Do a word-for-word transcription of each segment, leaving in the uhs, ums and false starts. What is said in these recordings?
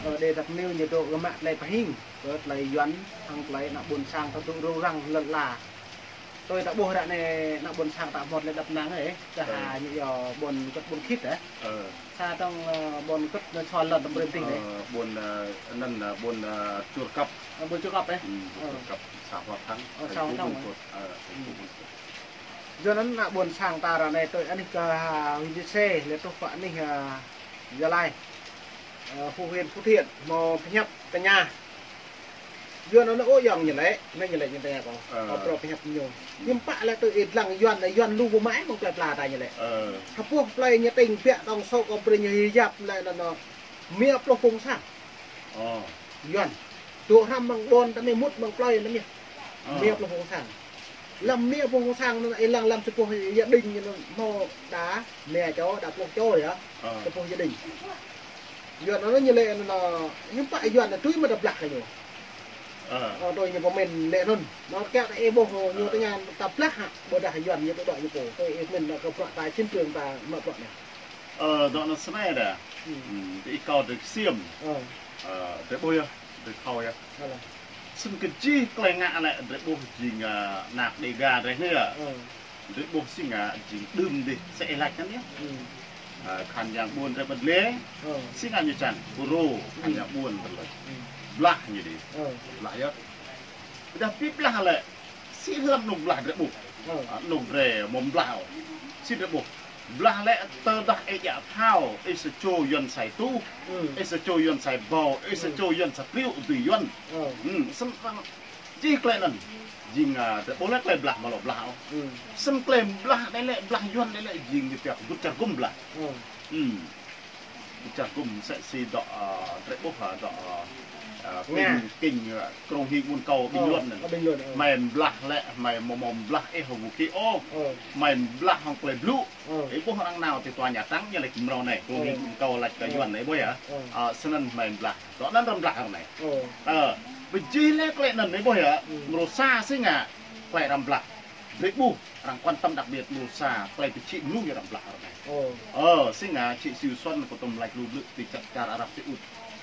Ơ, đe dăp niu ñu dŏ gơ̆ mă tơlơi pơhing, kơ tơlơi Yuan, hăng tơlơi ană ƀôn sang ta dŏ rơ̆u răng lŏn ala. Tui ta ƀuh ră anai ană ƀôn sang ta hmâo tơlơi đăp năng ơi, kơ ha ñu yua ƀôn kơ̆t ƀôn khit ơ. Ơ. Sa tong, ơ, ƀôn kơ̆t ñu čô lŏn tơm brơi tih ơ, anai. Ƀôn, ơ, anăn, ơ, ƀôn, ơ, Chur Kăp. Ơ, ƀôn Chur Kăp ơ. Hmm, ƀôn Ơ. Chur Kăp, xã Hòa Thắng, Ơ, thành xã Hòa phố Thắng Buôn ơ. Thuột. Ơ, thành phố Hmm. Buôn Thuột. Yua anŭn ană ƀôn sang ta ră anai tui anih kơ ha huyện Chư Sê, lĕ truh pơ anih, ơ, Gia Lai. Ơ, Phú Yên, Phú Thiện, hmâo pơhiăp tơña. Yua anŭn ơ yŏng ñu lĕ, anai ñu lĕ ñu tơña kâo. Ơ. Kâo pơhiăp ñu. Hiư̆m pă lĕ tui ih lăng Yuan, Yuan lu ƀu mă ih mơ̆ng plơi pla ta ñu lĕ. Ơ. Hơpuh plơi ñu tĭng biă tong sô kâo brơi ñu hijab lĕ anŭn anŭn. Mia pluh phung sang. Ơ. Yuan. Dŏ hrăm mơ̆ng ƀôn ta mơ̆n mŭt mơ̆ng plơi ta mơ̆n. Ơ. Mia pluh phung sang. Lăm mia pluh phung sang anŭn ih lăng lăm sa boh gia đình anŭn hmâo đa mia čô, đa pluh čô yơh. Ơ. Sa boh gia đình. Yua anŭn ñu lĕ anŭn, hiư̆m pă Yuan anŭn tui mă ta blah kơ ñu. Ơ. Ơ, tui ñu pơmĭn lĕ anŭn. Anŭn kiăng ta ih ƀuh ñu Ơ. tơña ta blah hă, ƀôdah Yuan ñu tơdŏ ñu pô. Tui ih mĭn anŭn kơ bruă ta chiến trường ta mă bruă anai. Ơ, dŏ anŭn snei đa. Hmm. Hmm, tơ ih kâo drơi ksiêm. Ơ. Ơ, drơi ƀuh yơh, drơi thâo yơh. Ơ lah. Snăn kơ jih tơlơi ngă lĕ drơi ƀuh jing, ơ, ană Đêga drơi anai yơh. Ơ. Drơi ƀuh si ngă jing đưm dih, sĕ ih laĭ anŭn yơh. Hmm. Ơ, khăn yang ƀuôn drơi ƀơ̆t lĕ. Ơ. Si ngă ñu čang, purô, khăn Hmm. yang ƀuôn drơi lĕ. Hmm. Blah ñu dih. Ơ. Blah yơh. Ƀôdah pi blah lĕ, si hlăm anŭn blah drơi ƀuh. Ơ. Ơ, anŭn drơi mơ̆ng blah ôh. Si drơi ƀuh. Blah lĕ tơdah ih djă thâo, ih sa čô Yuan sai tuh, Hmm. ih sa čô Yuan sai ƀâo, ih sa Hmm. čô Yuan sa triu tui Yuan. Ơ. Hmm, snăn arăng jih tơlơi anŭn. Jing, ơ, drơi ƀuh lĕ tơlơi blah mă lŏ blah ôh. Hmm. Snăn tơlơi blah anai lĕ, blah Yuan anai lĕ, jing ñu pia kơ ƀut čar gŭm blah. Ơ. Hmm. Ƀut čar gŭm sĕ si dŏ, ơ, drơi ƀuh, ơ, dŏ, ơ, ơ, Nga. Kinh, Kinh, ơ, Krông Hing ƀun kâo Ơ, Bình Luận anŭn. Ơ, Bình Luận, ơ. Hmei blah lĕ, hmei mơ̆ mơ̆ blah ih hơgu ki ôh. Ơ. Hmei blah hŏng tơlơi blŭ. Ơ. Ih ƀuh arăng nao ti tòa Nhà Trắng ñu laĭ mrâo anai, Krông Hing Ơ. ƀun kâo laĭ kơ Ơ. Yuan anai ih ƀuh yơh. Ơ. Ơ, snăn hmei blah. Dŏ anŭn arăng blah arăng anai. Ơ. Ơ, ƀu jih lĕ tơlơi anŭn ih ƀuh yơh. Hmm. Mrô sa si ngă tơlơi arăng blah. Drơi ƀuh. Arăng quan tâm đặc biệt mrô sa, tơlơi pơčĭ mơnuih arăng blah arăng anai. Ơ. Ơ, si ngă čĭ Siu Xuân kâo tŭm laĭ lu blư̆ ti čar Arab Saudi.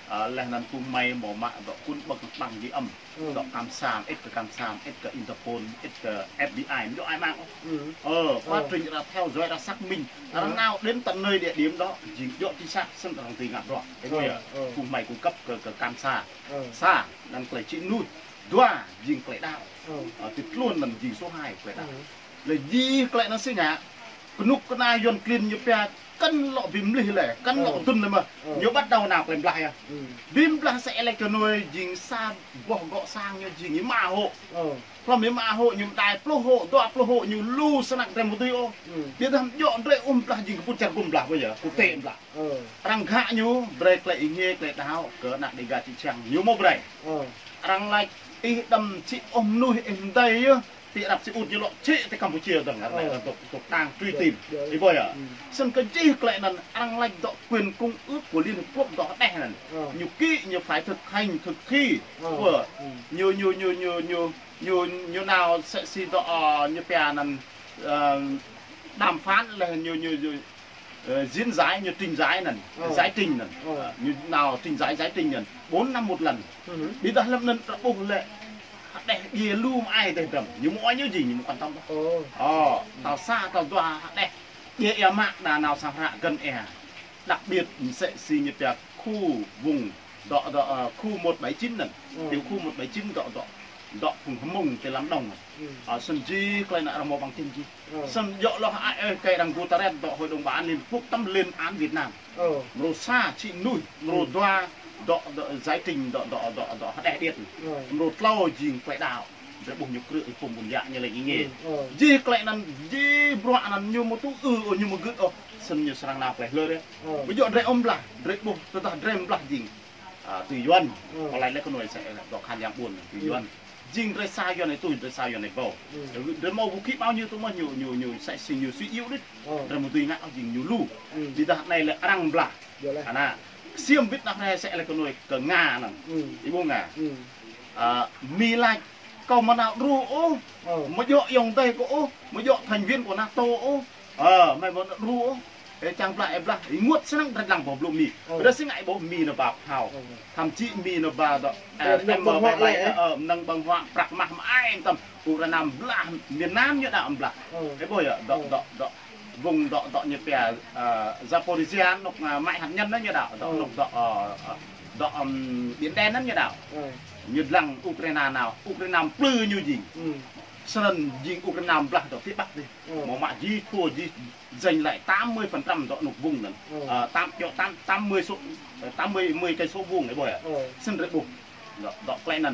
Ơ, leh anŭn phung hmei mơ̆ mă dŏ kŭn ƀơ̆ng ƀăng ghi âm. Ơ. Dŏ Kam Sa, ĭt kơ Kam Sa, ĭt kơ Interpol, ĭt kơ F B I, dŏ ai mang. Ơ. Ơ, quá trình arăng theo dõi, arăng xác minh, arăng nao đến tận nơi địa điểm đó, jing dŏ chính xác, snăn arăng tui ngă bruă. Ơ, ơ. Phung hmei cung cấp kơ, kơ Kam Sa. Ơ. Sa, anăn tơlơi pơčĭ mơnuih. Dua, jing tơlơi đaŏ. Ơ. Ơ, ti tluôn anŭn jing số hai tơlơi đaŏ. Ơ. Lĕ jih tơlơi anŭn si ngă, kơnuk kơna Yuan klin ñu pia kăn lŏ bi mlih lĕ, kăn lŏ Ơ. dŭn lĕ mơ̆. Ơ. Ñu bắt đầu nao tơlơi blah yơh. Ơ. Bi blah sĕ ih laĭ kơ anai jing sa boh gŏ sang ñu jing êma hộ. Ơ. Hlŏm êma hộ ñu mơdai pluh hộ, dua pluh hộ ñu lu snăk drơi mơ̆ tui ôh. Ơ. Ƀiădah djŏ drơi ƀuh blah jing kơ ƀut čar gŭm blah ƀuh yơh, kơ tĕ blah. Ơ. Arăng gah ñu brơi tơlơi êngiê, tơlơi đaŏ kơ ană Đêga čư̆ čhiăng ñu mơ̆ brơi. Ơ. Arăng laĭ ih đăm čĭ ôh mơnuih ih mơdai yơh. Ti Arab Saudi ñu lŏ čĭ ti Campuchia dơ̆ng, arăng laĭ Ơ. arăng dŏ, dŏ tang truy Dŏ, tìm. Dŏ. Ih ƀuh yơh. Ơ. Snăn kơ jih tơlơi anŭn arăng laĭ dŏ quyền công ước của Liên Hợp Quốc dŏ hơđeh anŭn. Ơ. Ñu ký, ñu phải thực hành, thực thi. Ơ. Ơ. Ơ. Ñu, ñu, ñu, ñu, ñu, ñu, ñu nao sĕ si dŏ, ơ, ñu pia anŭn, ơ, đàm phán lĕ ñu, ñu, ñu, ơ, diễn giải, ñu trình giải anŭn, Ơ. giải trình anŭn. Ơ. Ơ, ñu nao trình giải, giải trình anŭn. Bốn năm một lần. Ơ. Ƀiădah hlăm anŭn ta ƀuh lĕ, hơđeh djai lu mă ai tơdăm. Ñu mơ̆ ñu jing, ñu mơ̆ quan tâm. Ơ. Ơ, tal sa, tal dua hơđeh. Djai ia mă đa nao sang hră găn ia. Đặc biệt, msĕ si ñu pia khu vùng dŏ, dŏ, ơ, khu một bảy chín anŭn. Ơ. Tiểu khu một bảy chín dŏ, dŏ, dŏ phung Hmông ti Lâm Đồng. Ơ. Ơ, snăn jih tơlơi anŭn arăng mơ̆ ƀăng čĭn jih. Ơ. Snăn djŏ lŏ ai ơi kơ arăng Guterres dŏ Hội đồng Bảo an Liên Hợp Quốc tăm lên án Việt Nam. Ơ. Mrô sa čĭ mơnuih, mrô Ơ. dua dŏ, dŏ giải trình dŏ, dŏ, dŏ, dŏ hơđeh điêt. Ơ. Mrô tlâo jing tơlơi đaŏ. Drơi ƀuh ñu krư̆ ih pô ƀun yă ñu laĭ êngiê. Ơ. Jih tơlơi anŭn, jih bruă anŭn ñu mơ̆ tŭ ư ôh, ñu mơ̆ gưt ôh. Snăn ñu srăng nao tơlơi hlơi dih. Ơ. Ƀu djŏ drơi ƀuh blah, drơi ƀuh, tơdah drơi blah jing. Ơ, tui Yuan. Ơ. Kơ laĭ lĕ kơ anai sĕ dŏ khăn yang ƀuôn, tui Ơ. Yuan. Jing drơi sa Yuan anai tui, drơi sa Yuan anai ƀâo. Ơ. Drơi mơ̆ ƀu ký bao nhiêu tui mơ̆ ñu, ñu, ñu sĕ si ñu suy yếu đih. Ơ. Drơi mơ̆ tui ngă jing ñu lu. Ơ. Ƀiădah anai lĕ arăng blah. Djŏ lĕ. Ană. Ksiêm wĭt anăp hrơi sĕ lĕ kơ anai kơ Nga anŭn. Ơ. Ih ƀuh Nga. Ơ. Ơ, Mi laĭ kâo mơ̆ nao đru ôh. Ơ. Mơ̆ djŏ ayŏng adơi kâo ôh. Mơ̆ djŏ thành viên của NATO ôh. Ơ, hmei mơ̆ nao đru ôh. Ơ, čang blah, ơ, blah, ih ngă sơnang drơi lăng boh blŭ Mi. Ơ. Ƀiădah si ngă boh Mi nao ba phao. Ơ. Thậm chí Mi nao ba dŏ, ơ, mơnơ̆ng ƀơ̆ng huă lĕ, ơ, mơnơ̆ng ƀơ̆ng huă prăk mah mă ai tăm. Ukraina blah, miền Nam ñu đaŏ blah. Ơ. Ơ, ƀuh yơh, dŏ, ơ, dŏ, dŏ, vùng dŏ, dŏ ñu pia, ơ, Zaporizhia, nŏk, ơ, mă hạt nhân ñu đaŏ, dŏ, ơ, nŏk dŏ, ơ, ơ, dŏ, ưm, Biển Đen ñu đaŏ. Ơ. Ñu lăng Ukraina nao, Ukraina plư ñu jing. Ơ. Sơnăn jing Ukraina blah dŏ phía Bắc dih. Ơ. Mơ̆ mă jih thua jih giành lại tám mươi phần trăm dŏ nŏk vùng anŭn. Ơ. Ơ, tám, dŏ tám, tám mươi số, ơ, tám mươi, mười cây số vuông ơ ƀuh yơh. Ơ. Sơnăn rơ̆ ƀuh. Dŏ, dŏ klĕ anŭn.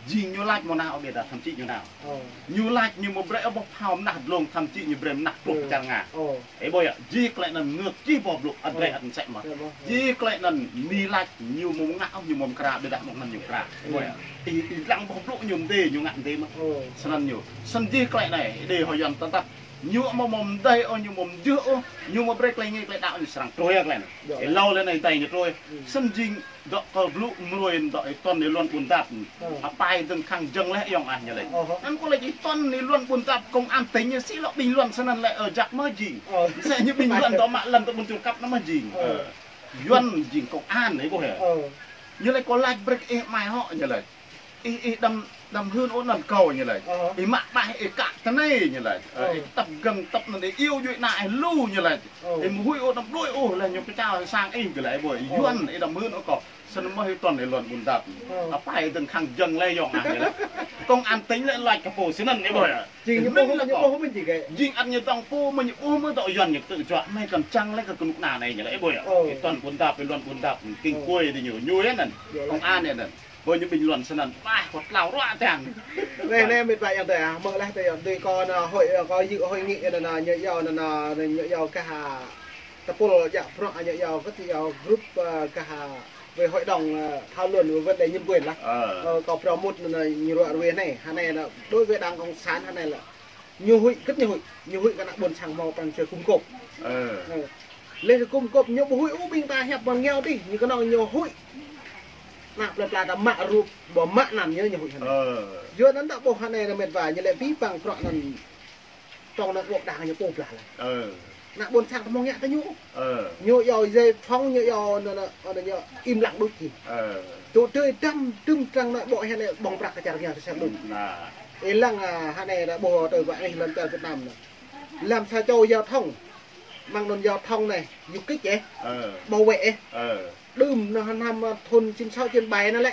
Jing ñu laĭ mơ̆ nao ƀiădah thậm chí ñu nao. Ơ. Ñu laĭ ñu mơ̆ brơi ƀuh phao mơnah dlông thậm chí ñu brơi mơnah truh, ơ, čar Nga. Ơ. Ơ ƀuh yơh, jih klĕ anŭn ngă jih boh blŭ, ăt drơi, ơ, ăt sĕ mơ̆. Ơ ƀuh. Jih klĕ anŭn Mi laĭ ñu mơ̆ ngă ôh, ñu mơ̆ mơkra, ƀiădah mơ̆ng anŭn ñu mơkra. Ơ. Ƀuh yơh. Ih, ih lăng boh blŭ ñu mơdê, ñu ngă mơdê mơ̆n. Ơ. Sơnăn ñu. Sơnăn jih klĕ anai, đe hơ Yuan tơdah. Ñu mơ̆ mơ̆ mơdê ôh, ñu mơ̆ mơdjơ̆ ôh, ñu mơ̆ brơi klĕ ngă klĕ đaŏ ñu srăng trôi yơh klĕ anŭn. Yơh. Ih, lâo lĕ anai tơdah ñu trôi. Ơ. Sơnăn jing dŏ kơ blŭ mơnuih dŏ ih tuan ih luăn ƀun dap. Ơ. Apai dơ̆ng khăng jơ̆ng lĕ yŏng ah ñu laĭ. Ơ hơ. Anŭn kâo laĭ ih tuan ih luăn ƀun dap công an tỉnh ñu si lŏ bình luận sơnăn lĕ, ơ, jak mơ̆ jing. Ơ. Mơsĕ ñu bình luận dŏ mă lăn dŏ ƀun čur kăp anŭn mơ̆ jing. Ơ. Ơ. Yuan jing công an ih ƀuh yơh. Ơ. Ñu laĭ kâo laĭ brơi ih mai hŏ ñu laĭ. Ih, ih đăm, đăm hưn ôh anăn kâo ñu laĭ. Ơ. Ih mă ƀah ih kă tơnai ñu laĭ. Ơ, ơ, ih tăp gơ̆ng tăp anăn ih iâu djuai ană ih lu ñu laĭ. Ơ. Ih mơ̆ huĭ ôh đăm đuaĭ ôh lĕ ñu kơčao sang ih kơ lĕ ih ƀuh. Ơ. Yuan ih đăm hưn ôh kâo. Sơnăn mơ̆ ih tuan ih luăn ƀun dap. Ơ. Apai dơ̆ng khăng jơ̆ng lĕ yŏng ah ñu laĭ. Công an tỉnh lĕ laĭ kơ pô sơnăn ih ƀuh. Jing ñu ƀuh mơ̆ ñu ƀuh mơ̆ jing kơ. Jing ăt ñu dŏng pô mơ̆ ñu ƀuh mơ̆ dŏ Yuan ñu tơčuă. Mai kăn čang lĕ kơ kơnuk kơna anai ñu laĭ ih ƀuh. Ơ. Ih tuan ƀun dap ih luăn ƀun dap. King, ơ, kuai dih ñu. Ñu yơh anăn. Yơh. Công an yơh anăn. Ƀơi ñu bình luận sơnăn, ƀah, kâo tlao ruă tang. Anai, anai, mĕt wa ayŏng adơi ah, mơ̆ leh tơ ayŏng adơi kâo nao hội, kâo dự hội nghị anăn, ñu yua anăn, ñu yua kơ ha tơpul jak prŏng, ñu yua kơ tơ yua group, ơ, kơ ha về hội đồng, ơ, thảo luận về vấn đề nhân quyền lah. Ơ. Ơ, kâo promote anăn ñu ruă ruê anai, hơnai anăn, đối với Đảng Cộng sản hơnai lah. Ñu huĭ, kơ̆t ñu huĭ, ñu huĭ kơ ană ƀôn sang hmâo pran jua gum gôp. Ơ. Ơ. Leh gum gôp ñu ƀu huĭ ôh ƀing ta hiăp ƀôn ngiao dih, ñu kơnơ̆ng ñu huĭ. Ană plơi pla ta mă rup, ƀu mă anăn ñu, ñu huĭ hơnai. Ơ. Yua anăn ta ƀuh hơnai anăn mĕt wa, ñu lĕ pĭ păng prŏng anăn trong anăn ƀô̆ đang ñu pô blah leh. Ơ. Ană ƀôn sang ta hmâo ngă tơ ñu. Ơ. Ñu yua giải phóng, ñu yua anăn, anăn, anăn ñu im lặng đôč kĭ. Ơ. Tŭ tui tăm tŭm trăng anăn ƀô̆ hơnai ƀơ̆ng prăk kơ čar rơngiao tơ sang đôč. Nah. Ih lăng, ơ, hơnai ta ƀuh tơ ƀă ih lŏn čar Việt Nam anăn. Lăm sa čô giao thông. Mơ̆ng anŭn giao thông anai, du kích ih. Ơ. Bảo vệ ih. Ơ. Đưm anŭn hăm, hăm, thun chín sáu chín bảy anŭn lĕ.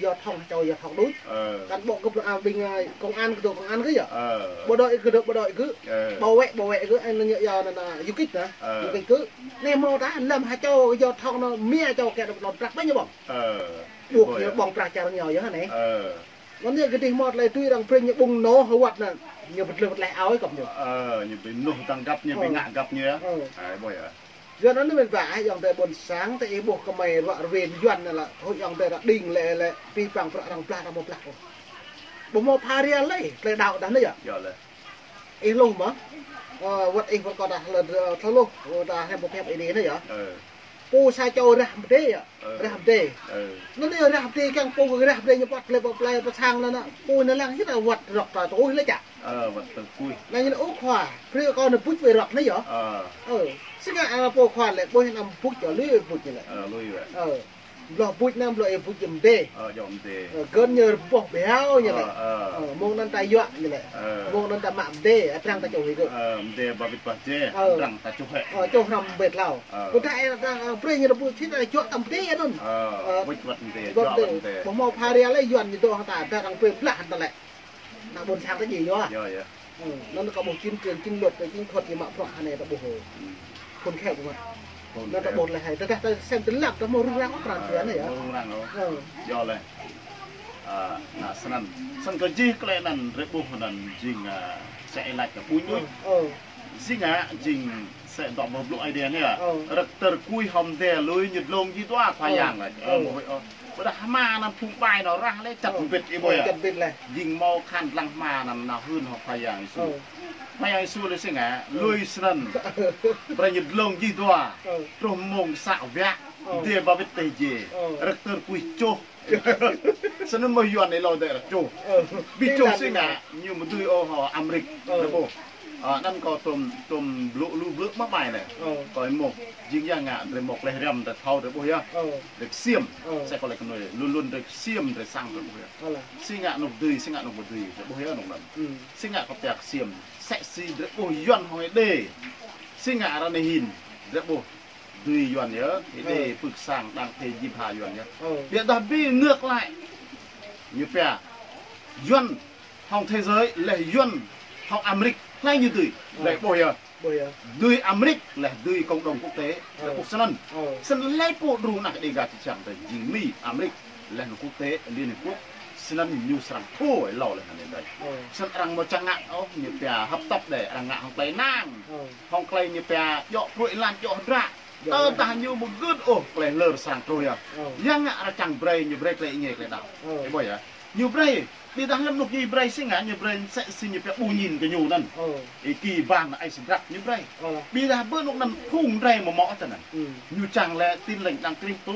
Giao thông, sa čô giao thông đôč. Ơ. Cán bộ cấp, ơ, ƀing, ơ, công an kơ dŏ công an kơ yơh. Ơ. Bộ đội kơ dŏ bộ đội kơ. Ơ. Bảo vệ, bảo vệ kơ, ơ, anŭn yơh, yơh, anŭn, anŭn, du kích anŭn. Ơ. Du kích kơ. Anai hmâo ta, lăm sa čô giao thông anŭn, mia čô kơ dŏ lŏn prăk ƀai ñu ƀơ̆ng. Ơ. Ƀuh ih ƀuh ñu yơh. Ƀơ̆ng prăk čar rơngiao yơh anai. Ơ. Anŭn yơh kơ dih hmâo tơlơi tui arăng brơi ñu ƀơ̆ng nô hơwăt anŭn. Ñu pơtlưh pơtleh ao kơ ñu. Ơ, ñu ƀu nô tăng găp ñu, ƀu, ơ, ngă găp ñu yơh. Ơ. Ai, ƀuh yơh. Yua anŭn mĕt wa, ayŏng adơi ƀôn sang, tơ ih ƀuh kơmơi ruă ruê Yuan anŭn lah, hơi ayŏng adơi ră đing lĕ, lĕ, pĭ păng prăk arăng blah, arăng ƀu blah ôh. Ƀu hmâo pha ria lĕ, tơlơi đaŏ dah anai yơh. Yơh lĕ. Ih hluh mơ̆? Ơ, wơ̆t ih wơ̆t kâo dah lĕ, ơ, thâo hluh, ơ, dah hĕm pơhiăp ih dih anai yơh. Ơ. Pô sa čô rah mơdê yơh. Ơ. Rah mơdê. Ơ. Anŭn yơh rah mơdê kiăng pô rah mơdê ñu pơ̆t lĕ pơ̆t plơi pơsang anŭn, pô anŭn lăng hĭ dah wơ̆t rŏk ta tui lĕ čă. Ơ, wơ̆t tơkuih. Anŭn ñu ôh khua, brơi kâo anŭn buč wơ̆t rŏk anai yơh. Ơ. Ơ. Si ngă, ơ, pô khua lĕ, ƀuh anŭn buč yơh, lui buč lĕ. Ơ, lui wơ̆t. Ơ. Blŏh buč anŭn, blŏh ih buč yơh mơdê. Ơ, yơh mơdê. Ơ, gơ̆n ñu boh biao ñu lĕ. Ơ, ơ. Ơ, mơ̆ng anŭn ta yuă ñu lĕ. Ơ. Mơ̆ng anŭn ta mă mơdê, arăng ta čuh hĭ gơ̆. Ơ, mơdê ba wĭt ba jê, ơ, arăng ta čuh hĭ. Ơ, čuh hrăm ƀĕt hlâo. Ơ. Kơ ta, ơ, ta, ơ, brơi ñu lĕ ƀu thĭ ta juă tăm mơdê anŭn. Ơ, ơ, buč wơ̆t mơdê, ƀu juă mơdê. Wơ̆t mơdê. Ƀu hmâo pha ria lĕ Yuan ñu dŏ hăng ta, ta arăng brơi blah ta lĕ. Ană ƀôn sang ta djai yơh. Yơh, yơh. Ơ, anŭn kâo ƀuh chiến trường, chiến lược, chiến thuật ñu mă prăk hơnai ta ƀuh. Ơ. Khôn khéo kơ mă. Khôn khéo. Anŭn ta ƀuh lĕ hai, ta, ta, ta sem tơlăm ta hmâo rŭng răng ôh pran, ơ, jua anai yơh. Hmâo rŭng răng ôh. Ơ. Yơh lĕ. Ơ, anŭn sơnăn. Sơnăn kơ jih klĕ anŭn rơbuh anŭn jing, ơ, sĕ ih laĭ kơ ƀuñ ƀuñ. Ơ, ơ. Jing, ơ, jing sĕ dŏ boh blŭ Ơi Adai anai yơh. Ơ. Rơ̆k tơrkui hŏm dê lui ñu dlông jih dua Khua Yang lĕ. Ơ. Ơ, mơ̆ huĭ ôh. Ƀôdah hma anŭn phung ƀai anŭn rah lĕ čăt, ơ, mbĭt ih ƀuh, ơ, yơh. Čăt mbĭt lĕ. Jing hmâo khăn lăng hma anŭn nao hưn hŏ Khua Yang Yêsu. Ơ. Khua Yang Yêsu lĕ si ngă, ơ, lui sơnăn. Brơi ñu dlông jih dua. Ơ. Truh mông să wiă. Ơ. Dê ba wĭt tơh jê. Ơ. Rơ̆k tơrkui čuh. Sơnăn mơ̆ Yuan ih lâo dê rơ̆k čuh. Ơ. Bi čuh si ngă, ñu mơ̆ dưi ôh hŏ Amrik. Ơ. Rơbuh. Ơ, anŭn kâo tơm, tơm blŭ lu blŭ mă ƀai lĕ. Ơ. Kâo ih mơ̆, jing yơh ngă, drei mơ̆ kleh răm, drei thâo, drei ƀuh yơh. Ơ. Drei ksiêm. Ơ. Sĕ kâo lĕ kơ nuê, lu lu drei ksiêm, drei sang, drei ƀuh yơh. Ơ lah. Si ngă anŏ dưi, si ngă anŏ ƀu dưi, drei ƀuh yơh anŏ anŭn. Hmm. Si ngă kâo pơhiăp ksiêm, sĕ si drei ƀuh Yuan hŏng Êđê. Si ngă ară anai hin, drei ƀuh dưi Yuan yơh, Êđê, ơ, pưk sang đang thê jim ha Yuan yơh. Ơ. Biă dah bi ngược lại. Ñu pia Yuan hŏng thế giới, leh Yuan hŏng Amrik, hlơi ñu dưi, ơ, leh ƀuh yơh. Ƀuh yơh. Dưi Amrik, leh dưi cộng đồng quốc tế, ơ, leh ƀuh snăn. Ơ. Snăn leh pô đru ană Đêga čih čang tơ jing Mi, Amrik, leh anŭn quốc tế, Liên Hiệp Quốc, snăn ñu srăng thâo êlâo leh anăn dih. Ơ. Snăn arăng mơ̆ čang ngă ôh, ñu pia hợp tập đeh, arăng ngă hŏng klei năng. Ơ. Hŏng klei ñu pia djŏ pruih lan djŏ hdră. Djŏ hdră. Tơdah ñu ƀu gưt ôh klei lơr srăng truh yơh. Ơ. Yang ngă arăng čang brei ñu brei klei êngiê klei đaŏ. Ơ. Ih ƀuh yơh. Ñu brei. Ƀiădah lăm anŏ ñu brei si ngă ñu brei sĕ si ñu pia ƀu ñin kơ ñu anŭn. Ơ. Ih ki ban ai sdrak ñu brei. Ơ. Ƀiădah ƀơi anŏ anŭn phung drei mơ̆ mơ̆ tơ anŭn. Ừ. Ñu čang lĕ Tin Lành Đấng Christ tŭ,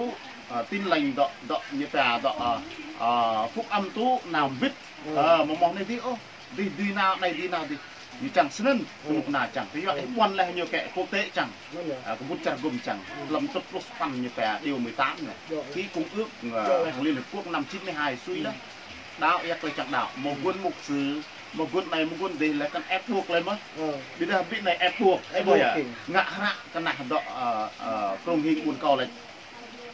ơ, Tin Lành dŏ, dŏ ñu pia dŏ, ơ, ơ, Phúc Âm tŭ, nao mbĭt. Ơ. Ơ, mơ̆ mơ̆ anai dih ôh. Dih, dih nao, anai dih nao dih. Ñu čang snăn, ơ, kơnuk kơna čang. Tơyua, ơ, ih ƀuăn leh ñu kĕ quốc tế čang. Mơ̆n yơh. Ơ, kơ ƀut čar gum čang. Ừ. Lăm tŭt pluh sapăn ñu pia điều mười tám anai. Djŏ. Ký công ước, ơ, djŏ, hăng Liên Hiệp Quốc năm chín mươi hai sui, ừ, leh. Đaŏ, yua klei čang đaŏ. Mơ̆, ừ, guôn mục sư, mơ̆ guôn anai, mơ̆ guôn dih leh kăn ép buộc leh mơ̆. Ơ. Ƀiădah ƀing anai ép buộc, ép buộc, ơ, ƀuh yơh. Kơ. Ngă hră kơ ană dŏ, ơ, ơ, krông hing ƀuôn kâo lĕ.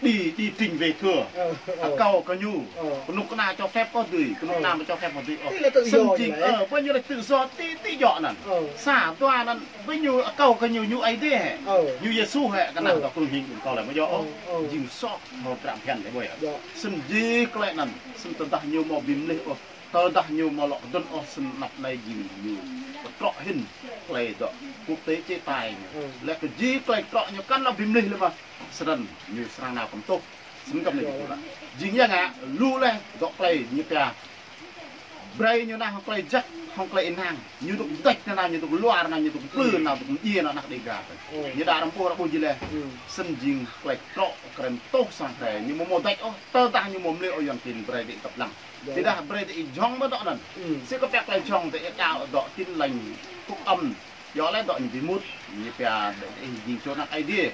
Đi, đi trình về Thượng. Ơ, ơ. Akâo kơ ñu. Ơ. Kơnuk kơna cho phép kơ dưi, kơnuk, ơ, kơna mơ̆ cho phép kơ dưi. Ơ. Tức là tự do. Snăn jing, như vậy. Ơ, ƀơi ñu lĕ tự do, ti, ti djŏ anŭn. Ơ. Sa dua anŭn, ƀơi ñu akâo kơ ñu, ñu Aê Diê hĕ. Ơ. Ñu Yêsu hĕ, kơ ană, ơ, dŏ krông hing ƀuôn kâo lĕ mơ̆ djŏ. Ơ, ôh. Ơ. Jing soh, hŏ, krăm phiăn lĕ ƀuh yơh. Djŏ. Snăn jih klei anŭn, snăn tơdah ñu mơ̆ bi mlih ôh. Tơdah ñu mơ̆ lŏ kơdơ̆ng ôh snăn anăp anai jing ñu pơtrŏ hĭn klei dŏ quốc tế chế tài ñu. Ừ. Leh kơ jih klei pơtrŏ ñu kăn lŏ bi mlih lĕ mơ̆. Snăn ñu srăng nao kơmtŭh. Snăn kăm anai jing pơpŭ lă. Jing yơh ngă, lu leh dŏ klei ñu pia. Brei ñu nao hŏng klei jăk, hŏng klei ênang. Ñu dŏ dêč nao, ñu dŏ luar nao, ñu dŏ plư nao, dŏ mdjiê nao ană Đêga. Ừ. Ñu đa răm pô ră ƀuh jih leh. Ừ. Snăn jing klei pơtrŏ krem tŏh sang hrơi. Ñu mơ̆ mơ̆ dêč ôh, tơdah ñu mơ̆ mlih ôh Yuan klin brei dih tăp lăng. Djŏ. Ƀiădah brei dih jhŏng mơ̆ dŏ anŭn. Hmm. Si kơ pia klei jhŏng dih đaŏ dŏ Tin Lành Phúc Âm. Djŏ leh dŏ ñu bi mŭt, ñu pia dih jing čô ană Aê Diê,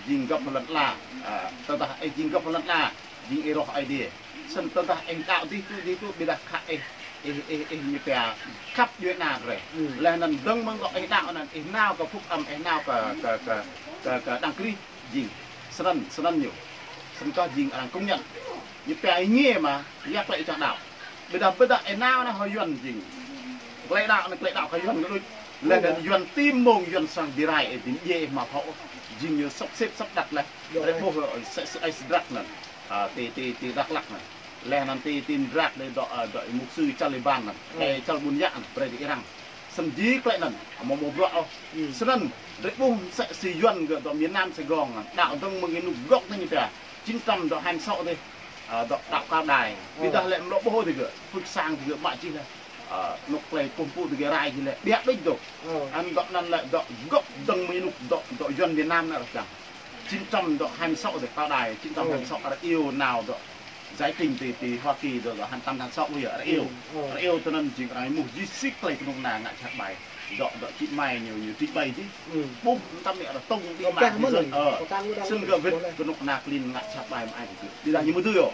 jing găp hơlăn ala. Ơ, tơdah ih jing găp hơlăn ala, jing ih roh Aê Diê. Snăn tơdah ih đaŏ dih tŭ, dih tŭ, ƀiădah khă ih, ih, ih, ih ñu pia khăp djuai ana drei. Hmm. Leh anŭn dơ̆ng mơ̆ng dŏ ih đaŏ anŭn, ih nao kơ Phúc Âm, ih nao kơ, kơ, kơ, kơ, kơ Đấng Christ. Jing. Snăn, snăn ñu. Snăn kơ jing arăng công nhận. Ñu pia ih ñiê mơ̆, yua klei ih čang đaŏ. Ƀiădah, ƀiădah ih nao anai hŏ Yuan jing. Klei đaŏ anai, klei đaŏ kơ Yuan kơ đôč. Leh anŭn Yuan ti mông Yuan srăng bi rai ih, bi mdjiê ih mơ̆ thâo. Jing ñu sắp xếp sắp đặt leh. Djŏ leh. Drei ƀuh, ơ, sĕ, sĕ, ih sdrak anŭn. Ơ, ti, ti, ti Dak Lak anŭn. Leh anŭn ti, ti Mdrak leh dŏ, ơ, dŏ mục sư Čar Liban anŭn. Ơ. Ơ, Čar Ƀuôn Yă anŭn, brei dih răng. Snăn jih klei anŭn, mơ̆ mơ̆ bruă ôh. Hmm. Snăn, drei ƀuh sĕ si Yuan gơ̆ dŏ miền Nam Sài Gòn anŭn, đaŏ dơ̆ng mơ̆ng ih anŭn gŏk anŭn ñu pia. Chín trăm dŏ hai mươi sáu dih, ơ, dŏ đaŏ Cao Đài. Ơ. Ƀiădah lĕ mlŏ ƀuh dih gơ̆, pưk sang dih gơ̆ mă jih leh. Ơ, anŏ klei kơkuh pơpŭ dih gơ̆ rai jih leh, ƀiă đôč dŏ. Ơ. Anŭn dŏ anŭn lĕ dŏ gŏk dơ̆ng mơ̆ng ih anŭn dŏ, dŏ Yuan miền Nam anŭn ră čang. Chín trăm dŏ hai mươi sáu dih Cao Đài, chín trăm hai mươi sáu, ơ, ară iâu nao dŏ giải trình ti, ti Hoa Kỳ dŏ, dŏ hăn tăn hăn sŏ ƀuh yơh, ară iâu. Ừ, ừ. Ară iâu tơ anŭn jing arăng ih mŭt jih si klei kơnuk kơna ngă jhat ƀai. Dŏ, dŏ či mai ñu, ñu trình bày jih. Ừ. Ƀuh, tăm anai arăng tông ti mai ti sơ̆. Ơ. Snăn gơ̆ wĭt kơnuk kơna klin ngă jhat ƀai mă ai kơ gơ̆. Ƀiădah ñu mơ̆ dưi ôh.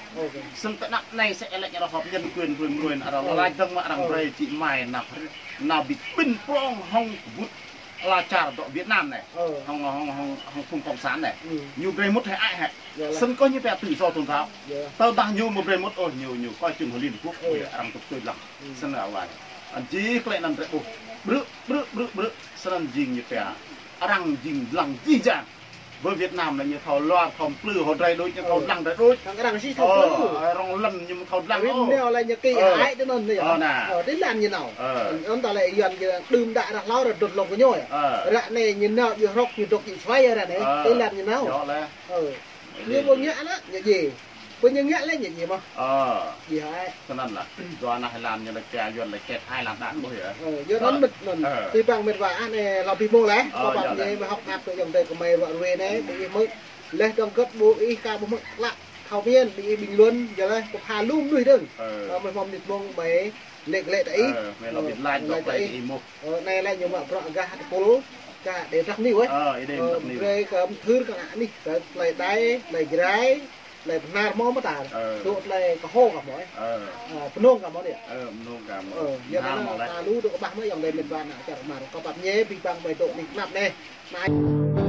Snăn tơ anăp anai sĕ ih lĕ ñu arăng họp nhân quyền, quyền, quyền, arăng lač dơ̆ng mơ̆ arăng brei či mai nao. Nao bi kƀĭn prŏng hŏng kơƀut ala čar dŏ Việt Nam anai. Ơ. Hŏng, hŏng, hŏng, hŏng phung cộng sản anai. Ừ. Ñu brei mŭt hĕ ai hĕ. Yơh lah. Snăn kơ ñu pia tự do tôn giáo. Yơh. Tơdah ñu mơ̆ brei mŭt ôh ñu, ñu coi chừng hŏ Liên Hợp Quốc. Ừ. Ôi, arăng tŭk tui lăng. Ừ. Snăn awai. Anŭn jih klei anŭn drei ƀuh. Brư̆, brư̆, brư̆, brư̆. Snăn jing ñu pia. Arăng jing lăng jih jang. Ƀơi Việt Nam lĕ ñu thâo luar, thâo mplư, hŏ drei đôč, ñu thâo, ừ, lăng drei đôč. Arăng, arăng si thâo, ơ, plư. Arăng lăn ñu thâo lăng. Rin ôh. Neo lĕ ñu kĭ, ơ, hơăi tơ anŭn anai. Ơ, anai. Ơ, ti lăn ñu nao. Ơ. Anŭn ta lĕ Yuan ñu đưm đă ră hlâo ră dŏ lŏk kơ ñu. Ơ. Ră anai ñu nao, ñu hrŏk, ñu dŏ ñu suai ră anai. Ơ. Ti lăn ñu nao. Djŏ leh. Ơ. Ñu ƀu ngă anŭn, ñu djai. Ƀu ñu ngă lĕ ñu djai mơ̆. Ơ. Djai hơăi. Snăn lah. Dua ană Thái Lan ñu lĕ kơ Yuan lĕ kĕt Thái Lan đa ƀuh yơh. Ơ, Yuan anŭn mĭt anŭn. Ơ. Ti păng mĭt wa anai, hlâo bi mông leh. Ơ, kơ păng djai mơ̆ hŏk ngă kơ ayŏng adơi kơ mơi ruă ruê anai, ƀu ih mơ̆. Leh dơ̆ng gơ̆t ƀu ih ka ƀu hmư̆ klă thâo pơmĭn, ƀing ih bình luận, yua leh, kơ pha lu mơnuih dơ̆ng. Ơ. Ơ, mơi hmâo mĭt mông mơi, Lĕ, lĕ ta ih. Ơ, mơi lŏ ƀĭt lač, lĕ ta ih. Ơ, anai lĕ ñu mă bruă gah tơpul, kơ đe trăp ni weh. Ơ, ih đe trăp ni. Brơi kơ mthưr kơ ană anih, kơ tơlơi đai, tơlơi Jrai, tơlơi Bahnar mơ̆ mơta. Ơ. Dŏ tơlơi kơhô kơ mơ̆. Ơ. Ơ, Mnông kơ mơ̆ đe. Ơ, Mnông kơ mơ̆. Ơ, yua anŭn ta lu dŏ kơƀah mơ̆ yŏng đe met wa ană čar Bahnar. Kơ pap ñe, ƀing ƀăng ƀai dŏ ni kơnăp anai. Anai.